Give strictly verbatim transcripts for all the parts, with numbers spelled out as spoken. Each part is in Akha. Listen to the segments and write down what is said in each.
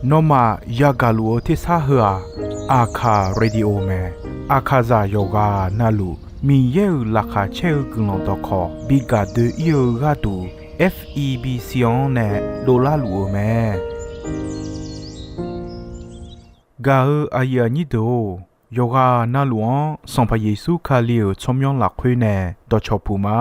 Nawmaf yagaq luf-eu tersar heu-aq, Aqkaq Radio mae. Aqkaqzaq yawqghaq navluf Miqyaer-euq laqkhaq caer-eu guiqlanq dawqkawq bi gaq doe-ir-eu gharduq, F E B C-anr nae dovlar luf-euq mae. Gaq-eu aqyuif aqnyir deuq-or, yawqghaq navluf-anr Sanqpaq Yeqsur Kali-euq tsawrmyanr lafkhoer nae dawqcawq puq ma.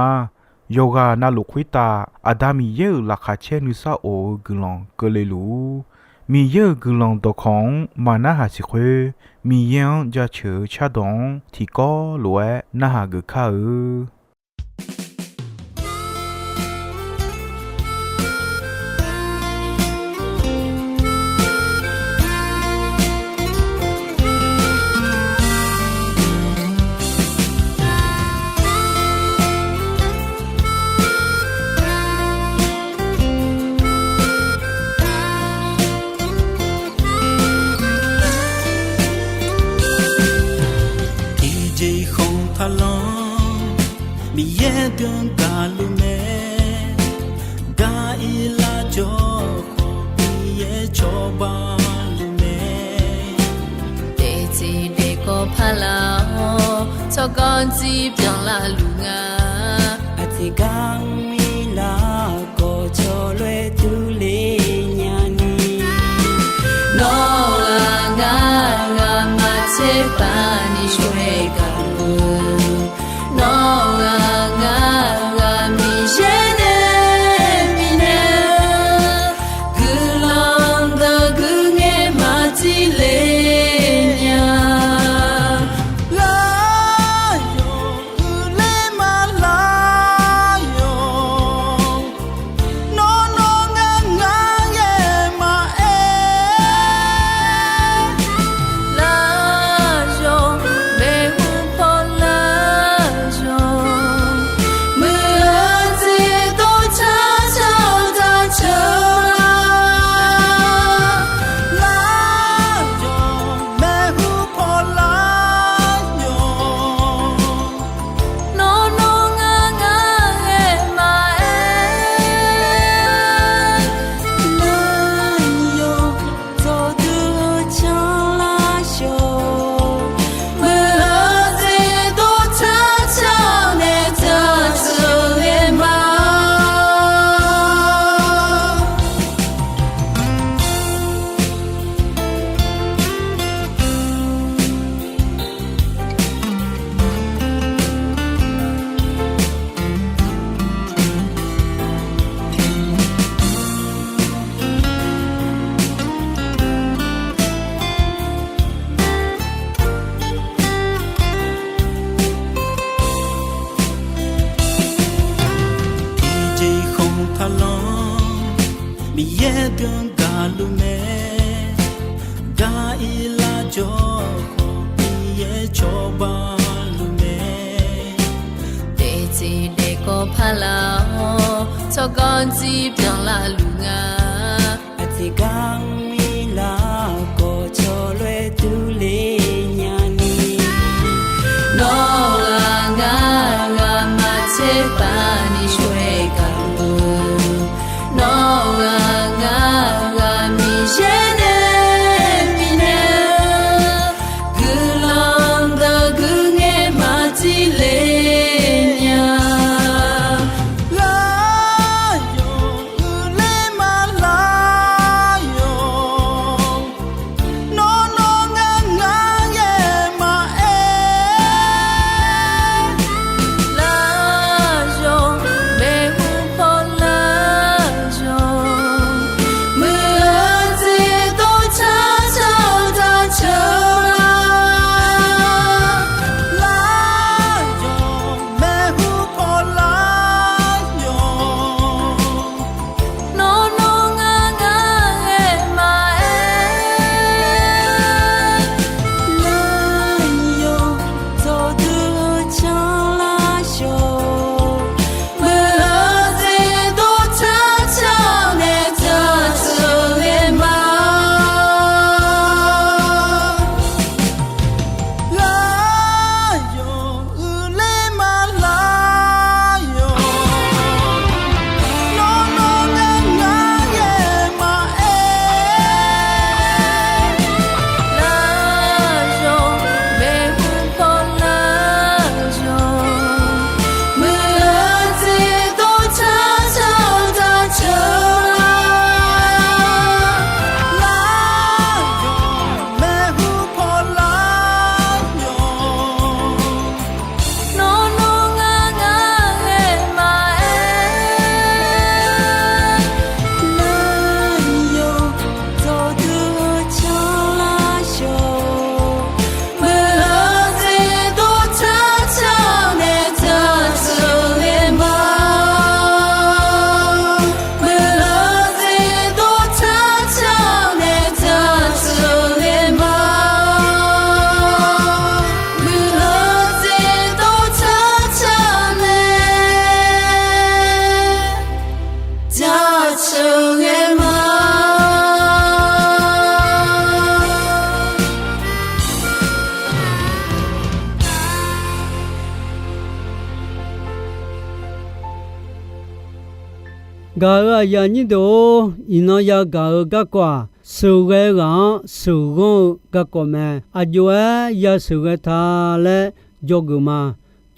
Yawqghaq navluf khoertav Aqda Miqyaer-euq laqkhaq caer nuisar of-eu guiqlanq keuvle luf-ur. Miqyaer-euq guiqlanq dawqkawq-anr maqnarhaq siq khoer, Miqyaer-anr jaceuq-eu cardawq-anr tiqkawv lof-aer narhaq geuf kar-eu. Tiqjeq khanq taqlanr Miqyaer byan gaqluf mae. Gar-ir lar jawr khawf Miqyaer cawba luf mae. Daefteq daefkawv paqlaq-awr tsawrganr dzir byanlar luf nga. Aqtiqgar mr-ir lar khawf cawloer durler nyani. Nawr-aq ngar aqma tserpav ni shawr-aer gaq-eu. Nawr-aq ngar aqmiqyaer nae bifnaeq-eu guiqlanq dawq guiqngaer maqdir le nya. Lar yawq uiqler ma lar yawq. Nawr nawr ngar ngar ghae maqaer. Lar yawq maeqhu paw lar yawq. Muiq-eu jeq dov car car-awr car car. Lar yawq maeqhu paw lar yawq. Nawr nawr ngar ngar ghae maqaer. Lar yawq dawqdui-eu canlar yawq. Muiq-eu jeq dov car car-awr nae car car ghae ma. Tiqjeq khanq taqlanr Miqyaer byan gaqluf mae. Gar-ir lar jawr khawf Miqyaer cawba luf mae. Daefteq daefkawv paqlaq-awr tsawrganr dzir byanlar luf nga. Aqtiqgar mr-ir lar khawf cawloer durler nyani. Nawr-aq ngar aqma tserpav ni shawr-aer gaq-eu. Nawr-aq ngar aqmiqyaer nae bifnaeq-eu guiqlanq dawq guiqngaer maqdir le nya. Lar yawq uiqler ma lar yawq. ghae ma. Gaq-euq aqyuif aqnyir deuq-or, iqnan yagaq-eu garkawv-aq, sheuqghae-eu ghaq-anr sheuqghanr-eu garkawv mae. Aqjox-aer ya sheuqghae ta laer dzawgeuf ma.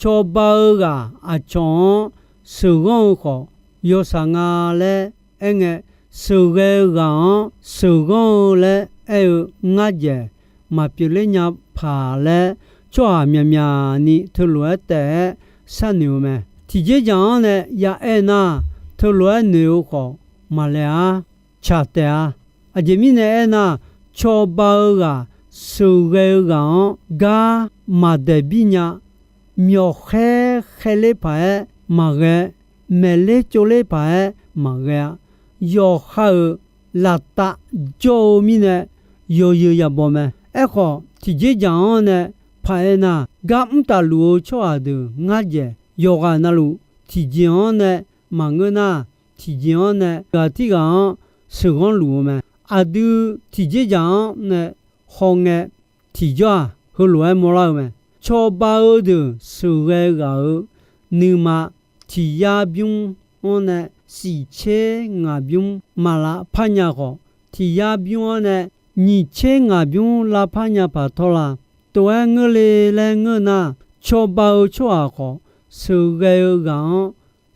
Cawba-eu ghaq aqcawq-anr sheuqghanr-eu khawf, yawshaq nga laer aerngae, sheuqghae-eu ghaq-anr sheuqghanr-eu laer aer-eu ngar dzaeq maqpyeuf ler nya paq laer, tsawrhaq myaqmyaq ni teulof-aer taef-aer sharnoeq-eu mae. Tiqjeq dzaq-anr nae ya aer nar, teulof-aer noeq-eu khawf maqlaeq-ar, tsaq taef-a. Aqjeq mirnae aernar, cawba-eu ghaq sheuqghae-eu ghaq-anr gar maqdaeq bir nya, myawqkhaer khaerler paq-aer maqghae, maeqler tsovler paq-aer maqghae-a. Yawqha-euq laftav jawr-eu mirnae yawzeu yabaw mae. Aerkhawf, tiqjeq dzaq-anr nae paq-aer nar, gar mr tafluf-eu tsawrhaq deuq ngar dzaeq yawqghaq navluf tiqjeq-anr nae maqngeur nar, tiqjeq-anr nae ghaq tirghaq-anr sheuqghanr luf-eu mae. Aqdui tiqjeq dzaq-anr nae hawngae, tiqjawr-aq, heulof-aer mawrlar-eu mae. Cawba-eu deuq sheuqghae ghaq-euq nuima tiq yar bymr-anr nae shif tser ngaq bymr maqlavpar nya khawf, tiq yar bymr-anr nae nyiq tser ngaq bymr lavpar nya paq tawr la. Tov-aer ngeur le laer ngeur nar, cawba-eu tsawrhaq khawf, sheuqghae-eu ghaq-anr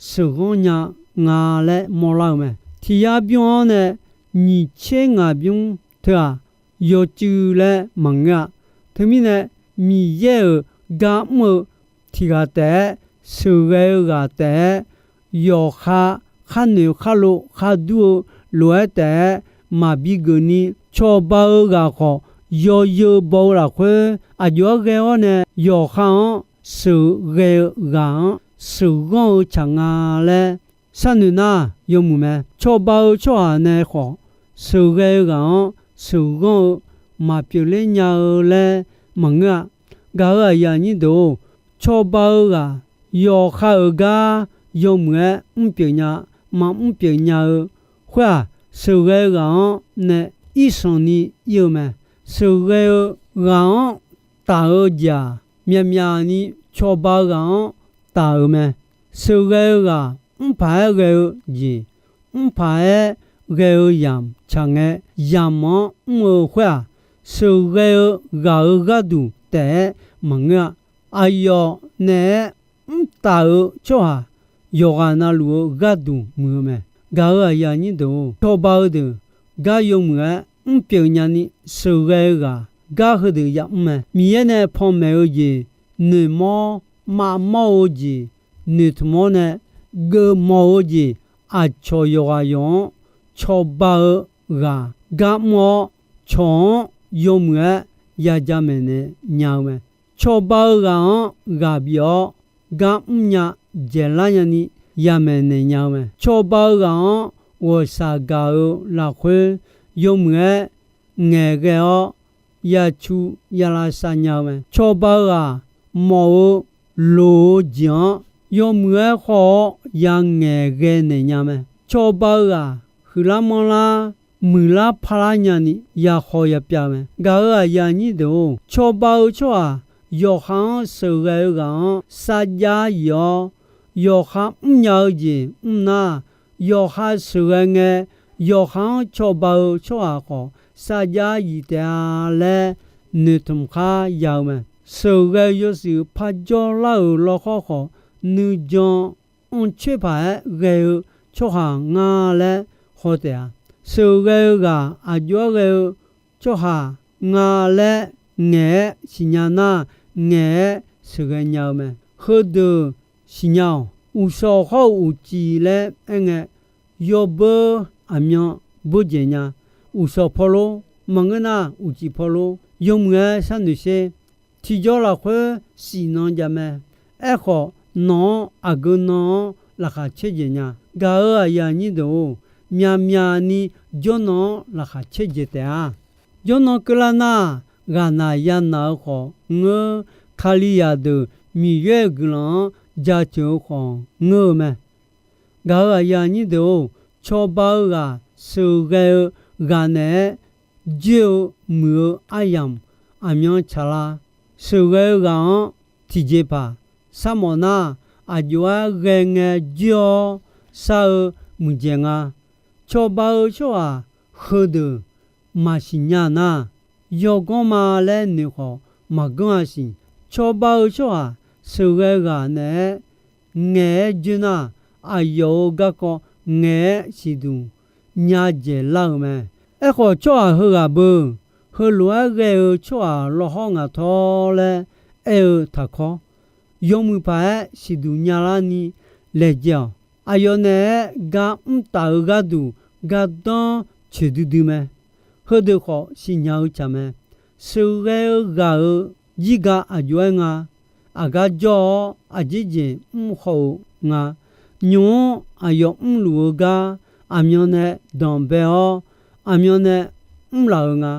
sheuqghanr nya nga laer mawrlar-eu mae. Tiq yar bymr-anr nae nyiq tser ngaq bymr teu-aq, yawcuiv laer maqngeur-a. Teumirnae, Miqyaer-euq gar mr-eu tiq ghaq taef-aer, sheuqghae-eu ghaq taef-aer, yawqha khar noeq khar lov khar dur-eu lof-aer taef-aer maqbi geuf ni, cawba-eu ghaq khawf yawzeu baw-eu lafkhoer aqjox-aer ghae-awr nae, yawqha-anr sheuqghae-eu ghaq-anr sheuqghanr-eu tsaq nga laer sharnoeq nar yawmuiq mae. Cawba-eu tsawrhaq nae khawf, sheuqghae-eu ghaq-anr sheuqghanr-eu maqpyeuf ler nya-eu laer maqngeur-a. Gaq-euq aqyuif aqnyir deuq-or, cawba-eu ghaq yawqha-euq gar yawmuiq-aer mrpyeuf nya, maqmr pyeuf nya-eu khoer-aq, sheuqghae-eu ghaq-anr nae irsanq ni ir-eu mae. Sheuqghae-eu ghaq-anr taf-eu jeq-aq, myaqmyaq ni cawba-eu ghaq-anr taf-euq mae. Sheuqghae-eu ghaq mrpaq-aer ghae-eu jeq, mrpaq-aer ghae-eu yamq tsaq ngae, yamq-anr mr-eu khoer-aq, sheuqghae-eu ghaq-euq gharduq taef-aer maqngeur-a. Aqyawf naeq-aer mrtaf-eu tsawrhaq yawqghaq navluf-eu gharduq muiq-eu mae. Gaq-euq aqyuif aqnyir deuq-or, cawba-eu deuq gar yawmuiq-aer mrpyeuf nyani sheuqghae-eu ghaq gar heudeuq yamr mae. Miqyaer nae panmaeq-eu jeq, noeqmawr maqmawr-eu jeq, noeqtmq-awr nae geufmawf-eu jeq, aqcawq yawqghaq yawq-anr cawba-eu ghaq gar mr-awr, cawq-anr yawmuiq-aer ya jamaeq naeq nya-eu mae. Cawba-eu ghaq-anr ghaq bif-awr, gar mrnya dzaeqlar nyani yamaeq naeq nya-eu mae. Cawba-eu ghaq-anr ghawqshaq gaq-eu lafkhoer yawmuiq-aer ngaeqghae-awr, yacu yalavsav nya-eu mae. Cawba-eu ghaq mawf-eu loq-eu jeq-anr yawmuiq-aer khawr-awr ya ngaeqghae naeq nya mae. Cawba-eu ghaq huiqlar manrlar, muiqlar parlar nyani ya khaw ya pyav-eu mae. Gaq-euq aqyuif aqnyir deuq-or, cawba-eu tsawrhaq yawqha-anr sheuqghae-eu ghaq-anr sarjax yif-awr, yawqha mrnya-eu jeq mr nar, yawqha sheuqghae ngae, yawqha-anr cawba-eu tsawrhaq khawf sarjax yif taef-a laer noeqtmq khar ya-eu mae. Sheuqghae yawshuif parjawr lar-euq lawkhawr khawf, nuijan anrcoer paq-aer ghae-eu tsawrhaq nga laer haw taef-a. Sheuqghae-eu ghaq aqjox-aer ghae-eu tsawrhaq nga laer ngaeq-aer siqnya nar, ngaeq-aer sheuqghae nya-eu mae. Heudeuq siqnya-awq. Uqshawq hawr-eu uqcif laer aerngae, yawbeur aqmyan beur dzaeq nya. Uqshawq pawlor, maqngeur nar uqcif pawlor, yawmuiq-aer sharnoeq sher. Tiqjawr lafkhoer shif nan jav mae. Aerkhawf, nawq-anr aqgeu nan-anr laqkhaq caerdzaeq nya. Gaq-euq aqyuif aqnyir deuq-or, myaqmyaq ni jawrnan-anr laqkhaq caerdzaeq taef-a. Jawrnan keuvlar nar, ghaqnaq yanaq-eu khawf ngeur, Kalizaq deuq Miqyaer-euq guiqlanq-anr jaceuq-eu khawf ngeur-eu mae. Gaq-euq aqyuif aqnyir deuq-or, Cawba-eu ghaq sheuqghae-eu ghaq naeq-aer joer-eu muiq-eu aryamq aqmyan tsaqlar. Sheuqghae-eu ghaq-anr tiqjeq paq sharmawf nar, aqjox-aer ghae ngae joer-awr shar-eu muiqdzaeq nga. Cawba-eu tsawrhaq heudeuq maqsiq nya nar, yawganr ma laer noeq khawf maqganr-a siq. Cawba-eu tsawrhaq sheuqghae ghaq naeq-aer ngaeq-aer joer nar, aqyawf-euq garkawv ngaeq-aer siqduq nya dzaeqlar-euq mae. Aerkhawf, tsawrhaq heughaq beu, heulof-aer ghae-eu tsawrhaq lawhawr ngaq tawr laer aer-eu taqkawr, yawmuiq paq-aer siqduq nyalar ni laejae-awq. Aqyawf naeq-aer gar mr taf-eu gharduq gardanr coeqdui dui mae. Heudeuq khawf siqnya-eu tsaq mae. Sheuqghae-eu ghaq-euq jirga aqjox-aer nga. Aqgar jawr-awr aqjeq jeq mr haw-eu nga. Nymq-mr aqyawf mrluf-eu gar aqmyan nae danqbae-awr, aqmyan nae mrlaf-eu nga.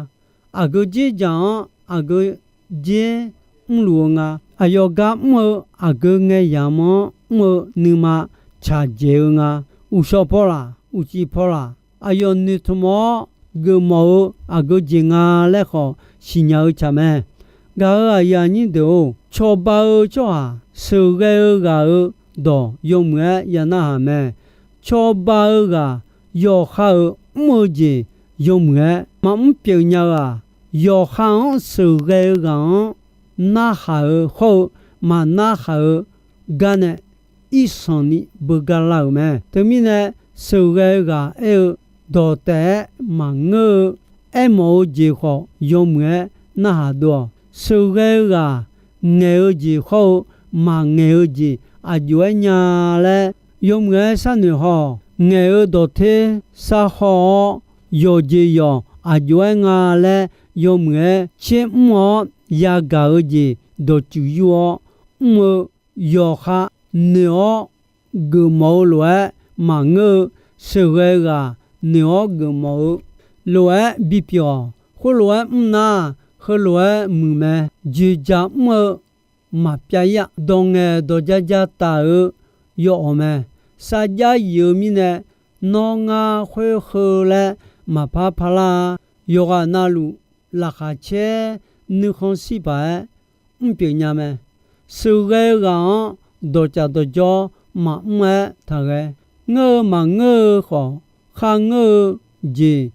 Aqgeu dzerdzaq-anr aqgeu dzer mrluf-eu nga. Aqyawf gar mr-eu aqgeu ngae yamq-anr mr-eu nuima tsaqdzaeq-eu nga. Uqshawq paw laf, uqcif paw laf, aqyawf noeqtmq-awr geufmawf-eu aqgeu jeq nga laer khawf siqnya-eu tsaq mae. Gaq-euq aqyuif aqnyir deuq-or, cawba-eu tsawrhaq sheuqghae-eu ghaq-euq dawq yawmuiq-aer ya narhaq mae. Cawba-eu ghaq yawqha-euq mr-eu jeq yawmuiq-aer maqmr pyeuf nya-eu-aq, yawqha-anr sheuqghae-eu ghaq-anr narhaq-eu hawr-eu maqnarhaq-eu gar nae irsanq ni beugar lar-euq mae. Teumirnae, sheuqghae-eu ghaq aer-eu dawq taef-aer maqngeur-eu aermawf-eu jeq khawf yawmuiq-aer narhaq dov-awq. Sheuqghae-eu ghaq ngaeq-eu jeq hawr-eu maqngaeq-eu jeq aqjox-aer nya laer yawmuiq-aer sharnoeq haw-awq. Ngaeq-eu dawqter sar haw-awr, yawqjeq yawq aqjox-aer nga laer yawmuiq-aer tser mr-awr yagaq-eu jeq dawqtsuif yur-awr mr-eu yawqha noeq-awr geufmawf-eu lof-aer maqngeur-eu, sheuqghae-eu ghaq noeq-awr geufmawf-eu lof-aer bipyeuf-awq. Khoerlof-aer mr nar, heulof-aer muiq mae. Dzoeqdzaq mr-eu maqpyav-ir-a. Dawq ngaeq dawq ja ja taf-eu yawawq mae. Sarjax yif-eu mirnae, nawr ngar khoer heu laer maqpar parlar-a. Yawqghaq navluf laqkhaq caer nuikhanr shir paq-aer mr pyeuf nya mae. Sheuqghae-eu ghaq-anr dawqcaf dawqjawr maqmr-aer taqghae. Ngeur-eu maqngeur-eu khawf, kharngeur-eu jeq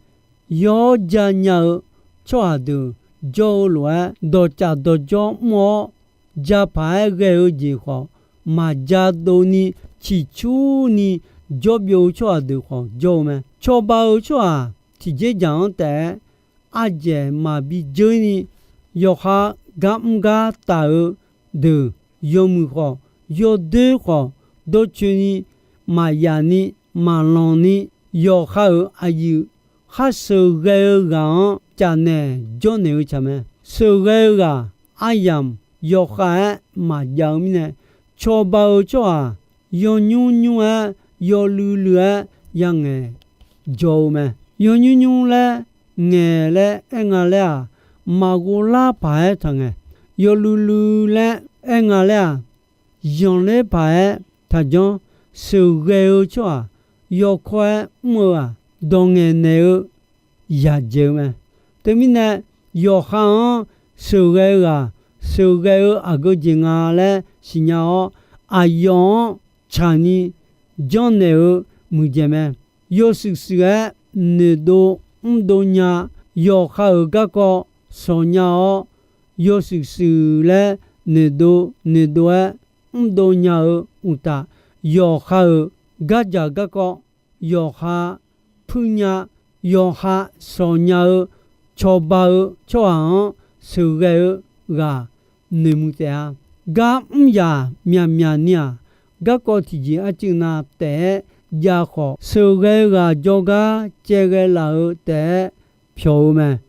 yawr ja nya-eu tsawrhaq deuq jawr-eu lof-aer, dawqcaf dawqjawr mr-awr japaq-aer ghae-eu jeq khawf, maqja dovni ciqcurni jawr byov-eu tsawrhaq deuq khawf jawr-eu mae. Cawba-eu tsawrhaq tiqjeq dzaq-anr taef-aer ardzaeq maqbi dzeur ni, yawqha gar mr gar taf-eu deuq yawmuiq khawf, yawdoer khawf, dawrcoeni maqyaf ni, maqlanq ni, yawqha-euq aqyuif khar sheuqghae-eu ghaq-anr cafnaeq jawrnaeq-eu tsaq mae. Sheuqghae-eu ghaq aryamq yawkhav-aer maqjav-eu mirnae, cawba-eu tsawrhaq yawnymr nymr-aer, yawluiv luiv-aer yangaeq jawr-eu mae. Yawnymr nymr laer ngaeq laer aer nga laer-aq, maqghov lar paq-aer taqngaeq. Yawluiv luiv laer aer nga laer-aq, zanqler paq-aer taqjanr. Sheuqghae-eu tsawrhaq yawkawr-aer mr-eu-aq, dawq ngaeqnaeq-eu yadzaeq-eu mae. Teumirnae, yawqha-anr sheuqghae-eu ghaq, sheuqghae-eu aqgeu jeq nga laer siqnya-awr, aqyawf-anr tsaqni janrnaeq-eu muiqdzaeq mae. Yawshuif shuif-aer noeqdov mrdov nya, yawqha-euq garkawv shawq nya-awr, yawshuif shuif laer noeqdov noeqdov-aer mrdov nya-eu uqtaf, yawqha-euq gardzaq garkawv yawqha puirnya, yawqha shawq nya-eu cawba-eu tsawrhaq-anr sheuqghae-eu ghaq noeqmuiq taef-a. Gar mr yaq myaqmyaq ni-aq, garkawv tiqjeq arcuiv nav taef-aer jav khawf, sheuqghae-eu ghaq jawrgar caevghae laf-eu taef-aer pyawq-eu mae.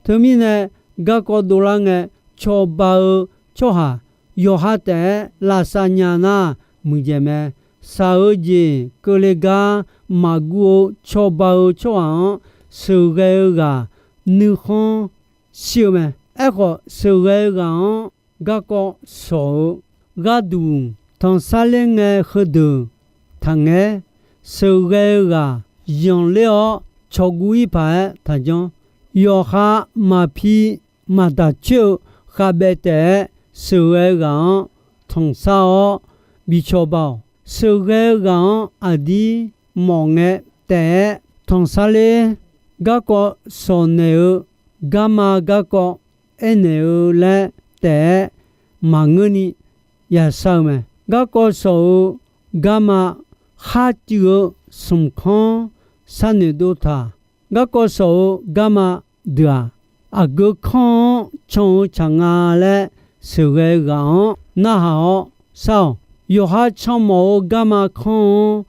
Teumirnae, garkawv dovlar ngae cawba-eu tsawrhaq yawqha taef-aer lavsav nya nar muiqdzaeq mae. Shaq-eu jeq keuvle gar maqguv-eu cawba-eu tsawrhaq-anr sheuqghae-eu ghaq nuikhanr shir-eu mae. Aerkhawf, sheuqghae-eu ghaq-anr garkawv shawq-eu gharduq tanqsar ler ngae heudeuq taqngaeq-aer, sheuqghae-eu ghaq yanqler-awr cawguv-ir paq-aer taqjanr. Yawqha maqpi maqdaq coer-eu khavbaev taef-aer sheuqghae-eu ghaq-anr tanqsar-awr bi cawba-awq. Sheuqghae-eu ghaq-anr aqdir mawf ngae taef-aer tanqsar ler. Garkawv shawq naeq-eu garma garkawv aernaeq-eu laer taef-aer maqngeurni yashar-eu mae. Garkawv shawq-eu garma kharcuiv-eu smqkanr sharnoeq dov taq. Garkawv shawq-eu garma deuq-aq, aqgeu kanr-anr can-eu tsaq nga laer sheuqghae-eu ghaq-anr narhaq-awr shar-awq. Yawqha canmawf-eu garma kanr-anr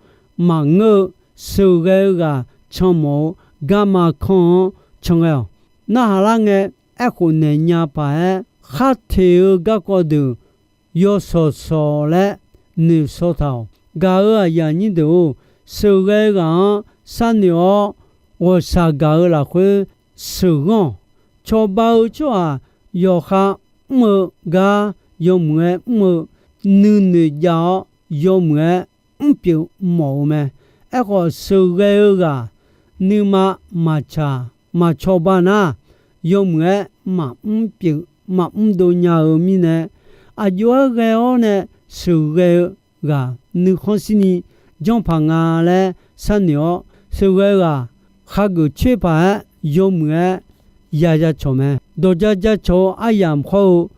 maqngeur-eu, sheuqghae-eu ghaq canmawf-eu garma kanr-anr can ghae-awq. Narhaq lar ngae, aerkhof naeq nya paq-aer khar teq-eu garkawv deuq yawshawq shawq laer noeqshaw taq-awq. Gaq-euq aqyuif aqnyir deuq-or, sheuqghae-eu ghaq-anr sharnoeq-awr, ghawqshaq gaq-eu lafkhoer sheuqghanr-awq. Cawba-eu tsawrhaq yawqha mr-eu gar yawmuiq-aer mr-eu, nuinoeq jav-awr yawmuiq-aer mrpyeuf mawf-eu mae. Aerkhawf, sheuqghae-eu ghaq nuima maqtsaq maqcawba nar, yawmuiq-aer maqmr pyeuf maqmr dov nya-eu mirnae, aqjox-aer ghae-awr nae sheuqghae-eu ghaq nuikhanr shirni janr paq nga laer sharnoeq-awr, sheuqghae-eu ghaq khageuf coer paq-aer yawmuiq-aer ya jacawq mae. Dawqja jacawq-eu aryamq khawr-eu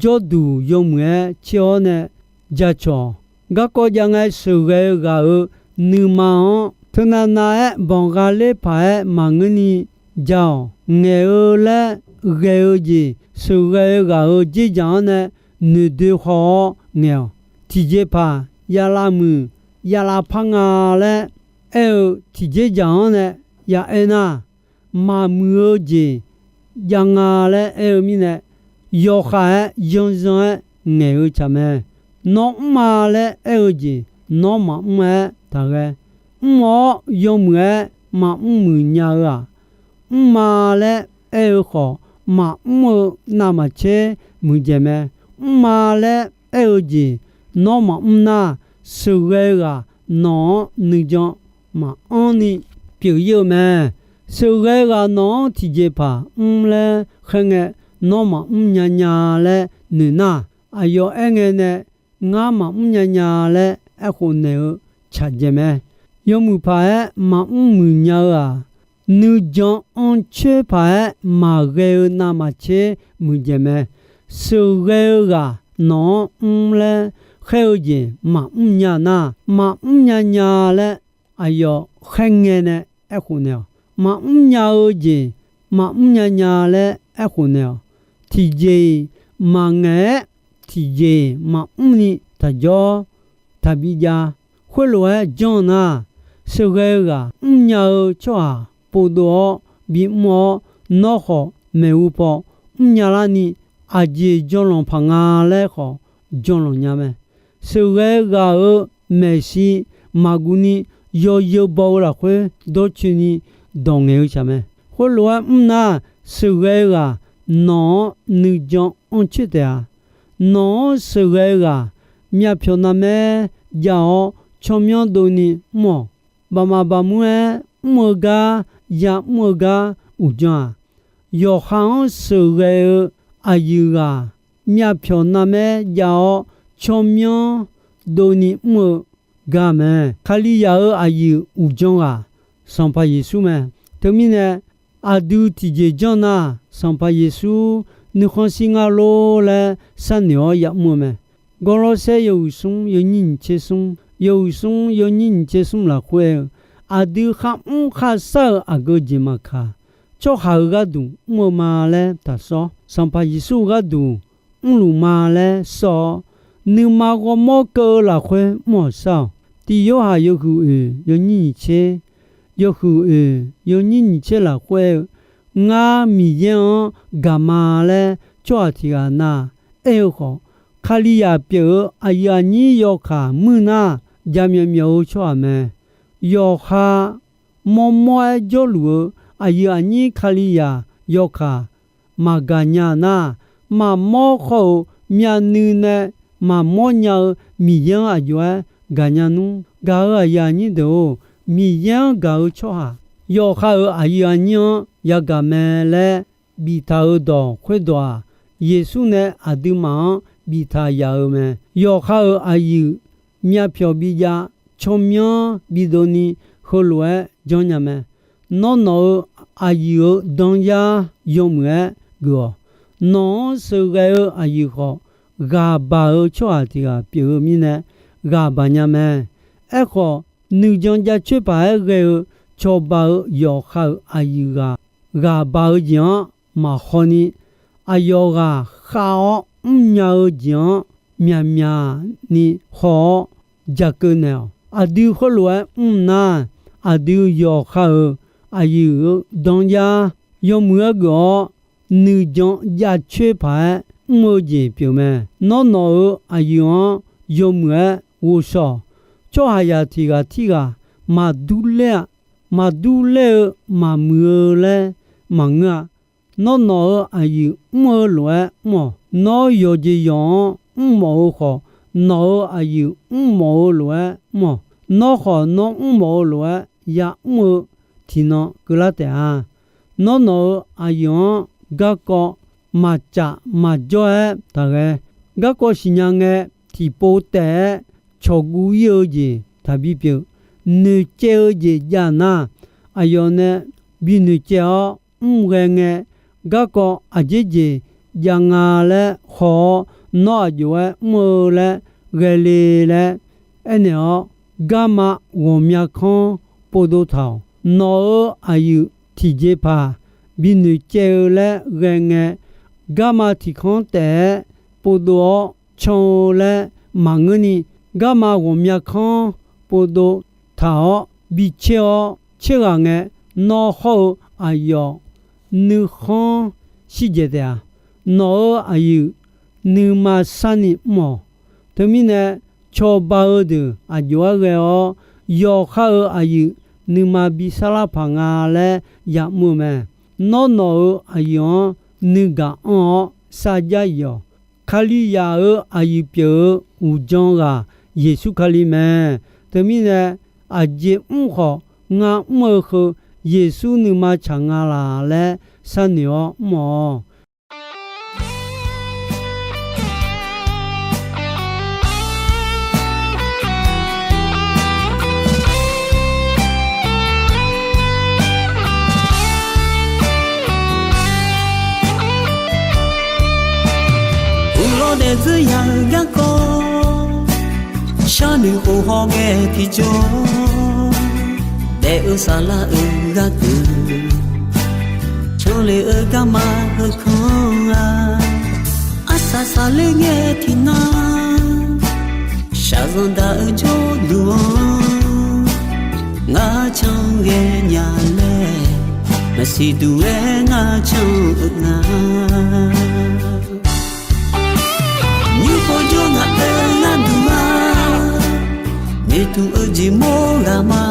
jawrduq yawmuiq-aer coer-awr nae jacawq-awq. Garkawv jav ngae sheuqghae-eu ghaq-euq nuima-anr teunav nav-aer banqgha ler paq-aer maqngeurni ja-awq. Ngaeq-eu laer ghae-eu jeq sheuqghae-eu ghaq-euq dzerdzaq-anr nae noeqdoe haw-awr ngaeq-awq. Tiqjeqpaq yavlav muiq yavlav par nga laer aer-eu tiqjeqdzaq-anr nae ya aer nar, maqmuiq-eu jeq jav nga laer aer-eu mirnae, yawkhav-aer yanzan-aer ngaeq-eu tsaq mae. Nawr mr ma laer aer-eu jeq nawr maqmr-aer taqghae. Mr-awr yawmuiq-aer maqmr muiq nya-eu-aq, mr ma laer aer-eu khawf maqmr-eu navmaqtser muiqdzaeq mae. Mr ma laer aer-eu jeq nawr maqmr nar, sheuqghae-eu ghaq nawq-anr nuijan maqanr ni pyeuf-ir-eu mae. Sheuqghae-eu ghaq nawq-anr tiqjeqpaq mr laer khaer ngae, nawr maqmr nya nya laer noeq nar, aqyawf aer ngae nae ngar maqmr nya nya laer aerkhof naeq-eu tsaqdzaeq mae. Yawmuiq paq-aer maqmr muiq nya-eu-aq, nuijan anrcoer paq-aer maqghae-eu navmaqtser muiqdzaeq mae. Sheuqghae-eu ghaq nawq-anr mr laer khaer-eu jeq maqmr nya nar, maqmr nya nya laer aqyawf khaer ngae nae aerkhof naeq-awq. Maqmr nya-eu jeq maqmr nya nya laer aerkhof naeq-awq. Tiqjeq-iq maqngaeq-aer, tiqjeq-iq maqmr ni taqjawr taqbi jav. Khoerlof-aer janr nar, sheuqghae-eu ghaq mrnya-eu tsawrhaq povdov-awr bimr-awr, nawr khawf maeqhu paw mrnya larni aqjeq janlanq paq nga laer khawf janlanq nya mae. Sheuqghae-eu ghaq-euq maeqshi maqguv ni yawzeu baw-eu lafkhoer dawrcoeni dawq ngaeq-eu tsaq mae. Khoerlof-aer mr nar, sheuqghae-eu ghaq nawq-anr nuijan anrcoer taef-a. Nawq-anr sheuqghae-eu ghaq myavpyawq navmaer jav-awr tsawrmyanr dovni mr-awq. Baqmaf baqmur-aer mr-eu gar, ya'mr-eu gar uqdzan-aq, yawqha-anr sheuqghae-eu aqyuif ghaq myavpyawq navmaer jav-awr tsawrmyanr dovni mr-eu gar mae. Kalizaq-euq aqyuif uqdzan ghaq Sanqpaq Yeqsur mae. Teumirnae aqdui tiqjeq janr nar, Sanqpaq Yeqsur nuikhanr shir ngar lor laer sharnoeq-awr ya'mr-eu mae. Gawrlawrsaer yawhuiq smr yawnyir nyiq tser smr, yawhuiq smr yawnyir nyiq tser smr lafkhoer-eu, aqdui kharmr kharshar-euq aqgeu jeq maqkaq, tsawrhaq-euq gharduq mr-eu ma laer taqsawr. Sanqpaq Yeqsur-eu gharduq mrluf ma laer sawr-awr, nuima ghawrmawr keuv-eu lafkhoer mr-awq shar-awq. Tiq Yorhaq yawhuiq oeq yawnyir nyiq tser, yawhuiq oeq yawnyir nyiq tser lafkhoer-eu, ngar Miqyaer-anr gaq ma laer tsawrhaq tiq ghaq na aer-eu khawf, Kalizaq pyeuf-eu aqyuif aqnyir yawkaq muir nar, jaqmyawf myawf-eu tsawrhaq mae. Yawqha mawrmawr-aer jawrluf-eu aqyuif aqnyir Kalizaq yawkaq maqgaq nya nar, maqmawr khawr-eu myavnuiv nae maqmawr nya-eu Miqyaer-anr aqjox-aer gaqnya nmr. Gaq-euq aqyuif aqnyir deuq-or, Miqyaer-anr gaq-eu tsawrhaq yawqha-euq aqyuif aqnyir-anr yagaq mae laer biftaq-euq dawq khoerdawq-aq, Yeqsur nae aqduimaf-anr biftaq yaf-eu mae. Yawqha-euq aqyuif myavpyawq bijav, tsawrmyanr bidov ni heulof-aer janrnya mae. Nawr nawq-euq aqyuif-euq danyar yawmuiq-aer geuf-awq. Nawq-anr sheuqghae-eu aqyuif khawf, ghaq baq-eu tsawrhaq tiq ghaq pyeuf-eu mirnae, ghaq baq nya mae. Aerkhawf, nuijan jaceuir paq-aer ghae-eu cawba-eu yawqha-euq aqyuif ghaq, ghaq baq-eu jeq-anr maqhaw ni, aqyawf ghaq khav-awr mrnya-eu jeq-anr myaqmyaq ni haw-awr jakeuv naeq-awq. Aqdui khoerlof-aer mr nar, aqdui yawqha-euq aqyuif-euq danyar yawmuiq-aer geuf-awr, nuijan jaceuir paq-aer mr-eu jeq pyeuf mae. Nawr nawq-euq aqyuif-anr yawmuiq-aer ghovshaw-awq. Tsawrhaqzaq tiq ghaq tirghaq maqdur ler-a. Maqdur ler-eu maqmuiq-eu laer maqngeur-a. Nawr nawq-euq aqyuif mr-eu lof-aer mr-awq. Nawr yawqjeq yawq-anr mrmawf-eu khawf, nawq-euq aqyuif mrmawf-eu lof-aer mr-awq. Nawr khawf, nawr mrmawf-eu lof-aer ya'mr-eu tiqnan keuvlar taef-a. Nawr nawq-euq aqyuif-anr garkawv maqcaf maqjawr-aer taqghae. Garkawv siqnya ngae, tiqpov taef-aer cawqguv ir-eu jeq taqbi pyeuf. Noeqcaev-eu jeq jav nar, aqyawf nae bi noeqcaev-awr mr ghae ngae, garkawv aqjeq jeq jav nga laer haw-awr, nawr aq jov-aer mr-eu laer ghae le laer aernaeq-awr, garma ghawqmya kanr povdov taq-awq. Nawq-euq aqyuif tiqjeqpaq bi noeqcaev-eu laer ghae ngae, garma tiqkanr taef-aer povdov-awr can-eu laer maqngeurni, garma ghawqmya kanr povdov taq-awr bi caer-awr caer ghaq ngae, nawr hawr-eu aqyawf nuikhanr shirjaeq taef-a. Nawq-euq aqyuif nuima sharni mr-awq. Teumirnae, cawba-eu deuq aq jov-aer ghae-awr, yawqha-euq aqyuif nuima bi sarlar paq nga laer ya'mr-eu mae. Nawr nawq-euq aqyuif-anr nuigaq anr-awr sarjax ir-awq. Kalizaq-euq aqyuif pyeuf-eu uqdzan ghaq Yeqsur Kali mae. Teumirnae, aqjeq mr khawf, ngar mr-eu heu Yeqsur nuima tsaq nga laq laer sharnoeq-awr mr-awq. Uqlawr daefzir ya-eu garkawv, sharnoeq khof hawghae tiqjawr, daef-eu saflar-euq gharduq, canlef-eu garma heukanr-a. Arsaq saqler ngae tiqnan, shaqzanq daq-eu jawrduq-anr, ngar can ghae nya laer, maqsiq duq-aer ngar can-eu nga. Nymr pov jawr ngaq-euq gharduq-a, noeqtmq-eu jeq mawr ghaq ma.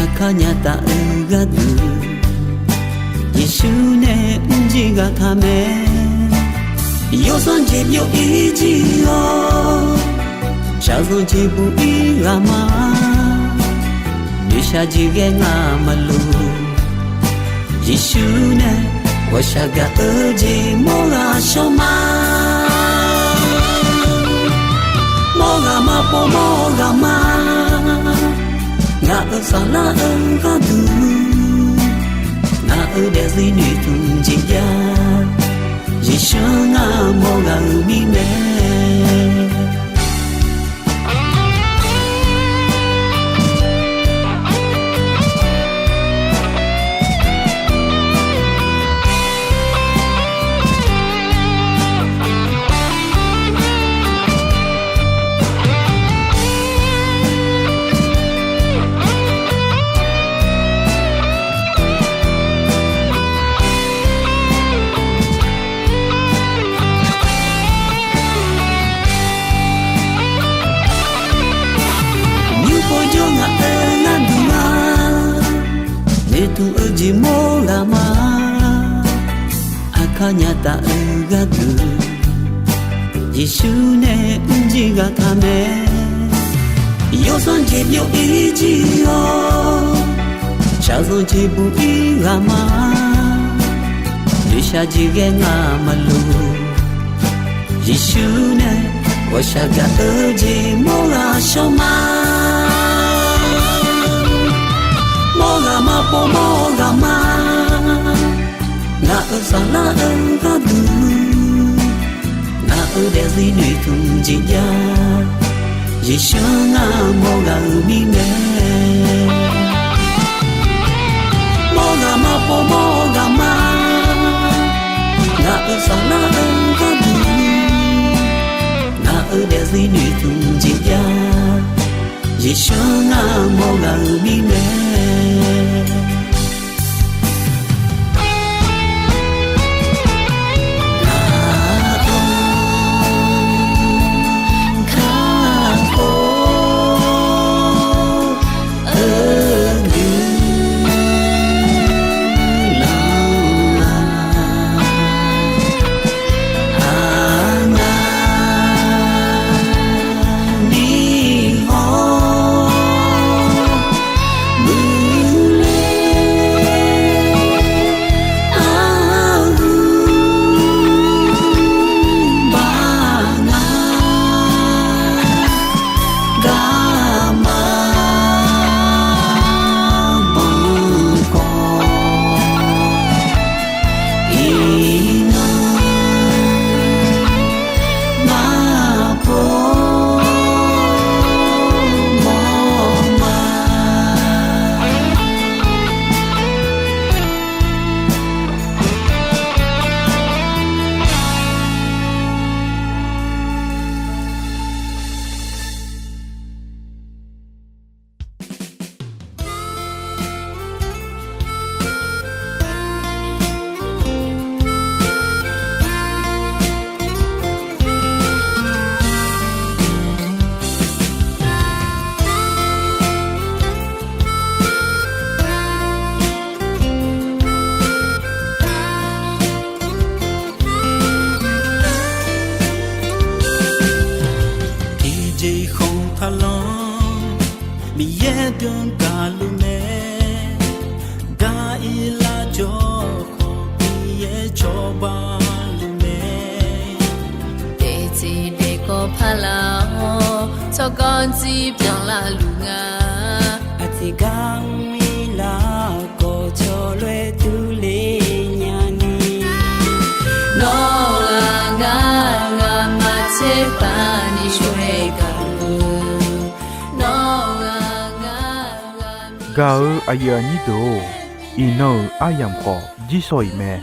Aqkar nya taf-eu gharduq, Yeqsur nae mrjir ghaq taq mae. Yawsanr jeq byov-ir jir-awr, shaqzanq jeq buq-ir ghaq ma. Noeqshaq jeq ghae ngamaf luf, Yeqsur nae ghawqshaq gaq-eu jeq mawr ghaq shawr ma. Mawr ghaq ma, pov mawr ghaq ma. Ngaq-euq saflar-eu gharduq, ngaq-euq daefzir noeqtmq jeq jav, Yeqsur ngar mawr ghaq-euq mirnae. Nymr pov jawr ngaq-euq gharduq-a, noeqtmq-eu jeq mawr ghaq ma. Aqkar nya taf-eu gharduq, Yeqsur nae mrjir ghaq taq mae. Yawsanr jeq byov-ir jir-awr, shaqzanq jeq buq-ir ghaq ma. Noeqshaq jeq ghae ngamaf luf, Yeqsur nae ghawqshaq gaq-eu jeq mawr ghaq shawr ma. Mawr ghaq ma, pov mawr ghaq ma. Ngaq-euq saflar-eu gharduq, ngaq-euq daefzir noeqtmq jeq jav. Yeqsur ngar mawr ghaq-euq mirnae, mawr ghaq ma, pov mawr ghaq ma. Ngaq-euq saflar-eu gharduq, ngaq-euq daefzir noeqtmq jeq jav. Yeqsur ngar mawr ghaq-euq mirnae. Tiqjeq khanq taqlanr, Miqyaer dm gaqluf mae. Gar-ir lar jawr khawf, Miqyaer cawba luf mae. Daefteq daefkawv paq laf-awr, tsawrganr jir byanlar luf nga. Aqtiq gar mr-ir lar khawf, cawloer durler nyani. Nawr-aq ngar, ngamaf tserpav ni coer gaq-eu, nawr-aq ngar, ngamaf Gaq-eu aqyuif aqnyir deuq-or, iqnan-euq aryamq khawf jirsawq iq mae.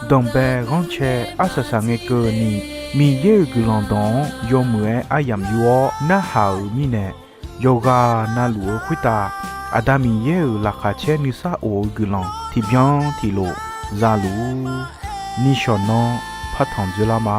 Danqbae ghanrcae arsaq saq ngae keuvni, Miqyaer-euq guiqlanq dawq-anr yawmuiq-aer aryamq yur-awr narhaq-euq mirnae, yawqghaq na luf-eu khoertav Aqda Miqyaer-euq laqkhaq caer nuisar of-eu guiqlanq tiqbyan tiqlof za luf-ur. Nishawq nanr partanq dzoerlar ma.